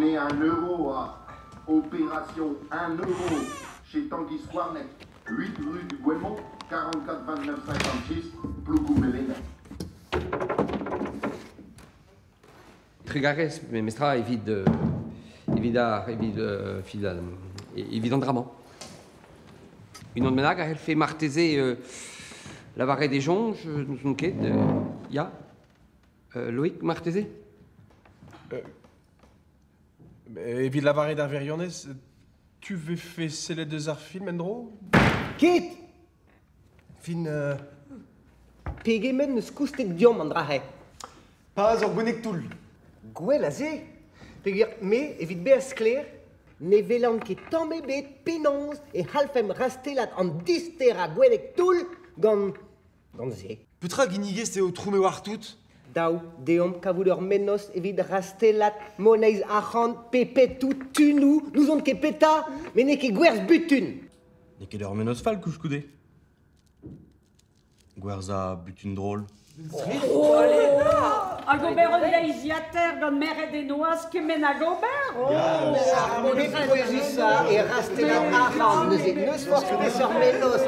Donnez un euro à Opération 1 euro chez Tanguy Scouarnec, 8 rue du Guelmont, 44 29 56, Plougoumelen. Trugarez memestra evit evit ar evit evit evit an dra-mañ. Unan bennak a c'hellfe marteze lavaret e soñj, n'ouzon ket, ya. Loïc marteze? Evit lavaret ar wirionez, tu vefe sellet eus ar film en-dro? Ket! Fin pegement n'eus koustet deomp an dra-se? Pas ur gwenneg toull. Gwell a se. Peogwir me, evit bezañ sklaer, ne welan ket tamm ebet penaos e c'hallfemp rastellat an disterañ gwenneg toull gant gant se. Petra ginnigez te aotrou me oar tout? Dav deomp kavout ur mennozh evit rastellat moneiz arc'hant pepetoù tunoù n'ouzon ket petra, met n'eo ket gwerzh butun. N'eo ket ur mennozh fall koulskoude. Gwerzhañ butun drol. Oh, hag ober un deiziataer gant merc'hed e noazh kement hag ober oh. Ar pep pouezusañ eo rastellañ arc'hant neuze n'eus forzh peseurt mennozh.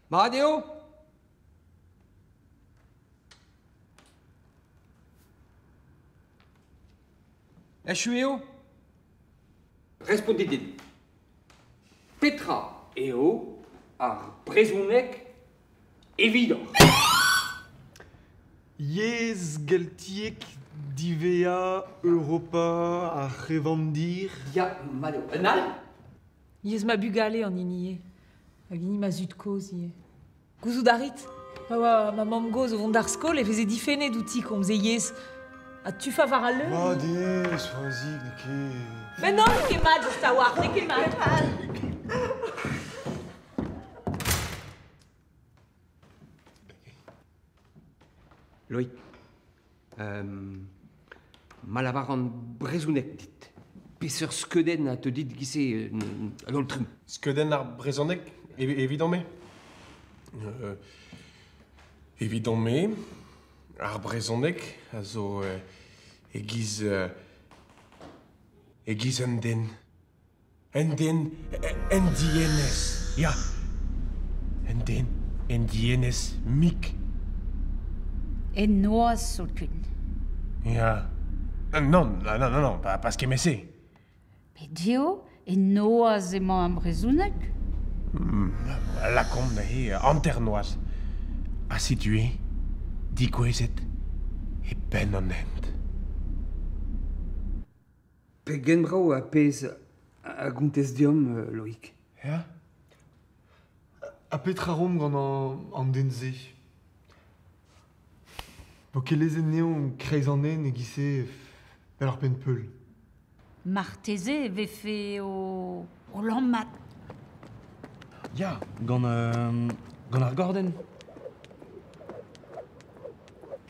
Mat eo? Echu eo? Respontit din. Petra eo ar brezhoneg evidoc'h? Yezh geltiek diwezhañ Europa ar c'hevandir. Ya, mat eo. Un all? Yezh ma bugale an hini eo. Hag hini ma zud-kozh ivez. Gouzout a rit, pa oa ma mamm-gozh o vont d'ar skol e veze difennet outi komz e yezh. Ha tufañ war al leur. Mat eo, Soazig, n'eo ket... Mais non, n'eo ket mat, just a-walc'h, n'eo ket mat. Loïc, ma lavaran brezhoneg dit, peseurt skeudenn a teu dit e-giz-se a-daol-trumm? Skeudenn ar brezhoneg evidon-me? Evidon-me, ar brezhoneg a zo e-giz e-giz un den. Un den en dienez, ya. Un den en dienez mik. En noazh zoken. Ya. Non, non, non, non, pas, pas kement-se. Met eo, en noazh emañ ar brezhoneg? Lakaomp neuze hanternoazh. Ha setu-eñ digouezhet e penn an hent. Pegen brav ar pezh a gontez deomp, Loïc. Ya. Ha petra 'roomp gant an den-se? Vo ket lezet anezhañ kreiz an hent e-giz-se 'vel ar penn-peul. Marteze e vefe o, o lammat. Ya, gant, gant ar gordenn.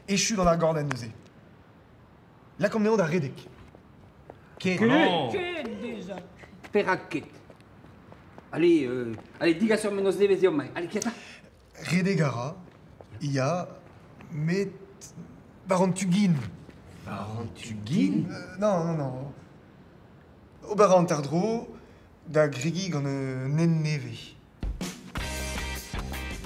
Echu gant ar gordenn neuze. Lakaomp anezhañ da redek. Ket. Ket déjà. Perak ket? Allez, allez, digas ur mennozh nevez deomp, allez, ket Redek a ra, ya, met war an tu gin. War an tu gin? Non, non, non. Ober a ran tardro da gregiñ gant un hent nevez.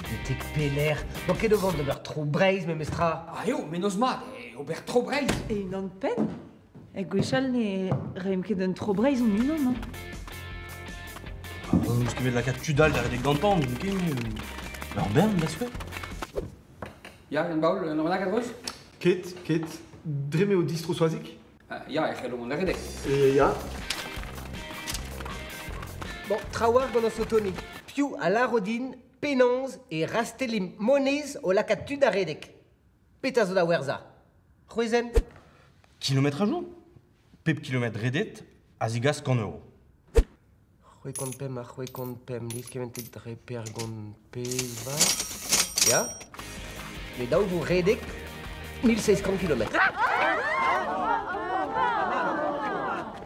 Betek pelec'h? N'on ket o vont d'ober tro Breizh memestra. Ah eo, mennozh mat, ober tro Breizh. E-unan-penn? E gwechall ne raemp ket un tro Breizh hon-unan, hein. Ah, on eus ket bet lakaat tud all da redek gantañ, n'on ket ur bern, da skouer. Ya, Yann-Baol, un bennak a-dreuz? Ket, ket. Dre m'eo distro Soazig? Ya, e c'hello mont da redek. Ya. Bon, trawalc'h gant an sotoni. Piv a lâro din penaos e rastellimp moneiz o lakaat tud da redek? Petra zo da werzhañ? C'hwezenn? Kilometrajoù? Pep kilometr redet a zigas kant euro. C'hwekont pemp ha c'hwekont pemp, lieskementet dre pergont pevar. Ya. Met daou vo redek 1700 kilometr.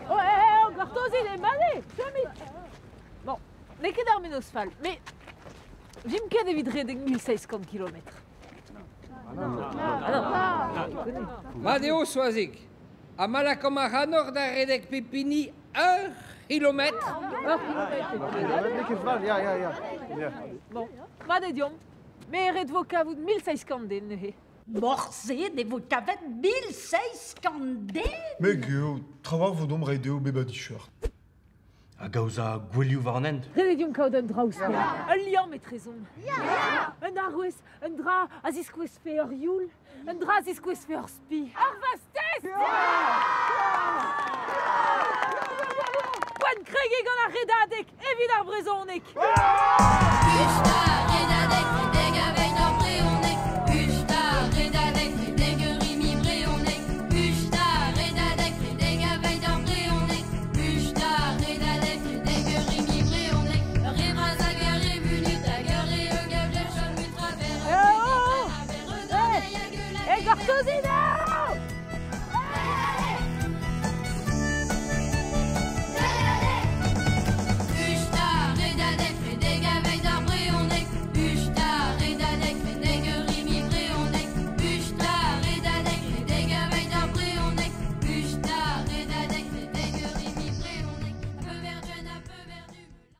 Oh, eh, oh, gortozit eo mat eo, chomit. Bon, n'eo ket ar mennozh fall, met vimp ket evit redek 1700 kilometr. Ah non. Mat eo, Soazig. Ha ma lakaomp ac'hanoc'h da redek pep hini ur c'hilometr. Ur kilometr. Ya, ya, ya. Ya. Bon, mat eo deomp. Me ret vo kavout 1700 den neuze. Morse ne vo kavet 1700 den. Me geo, trawalc'h vo deomp reiñ dezho bep a dicheurt. Hag aozañ gouelioù war an hent. Ret eo deomp kaout un dra ouzhpenn. Ul liamm etrezomp. Un arouez, un dra a ziskouezfe ur youl, un dra a ziskouezfe ur spi. Ur vastez! Poent kregiñ gant ar redadeg evit ar brezhoneg! Eh, gortozit,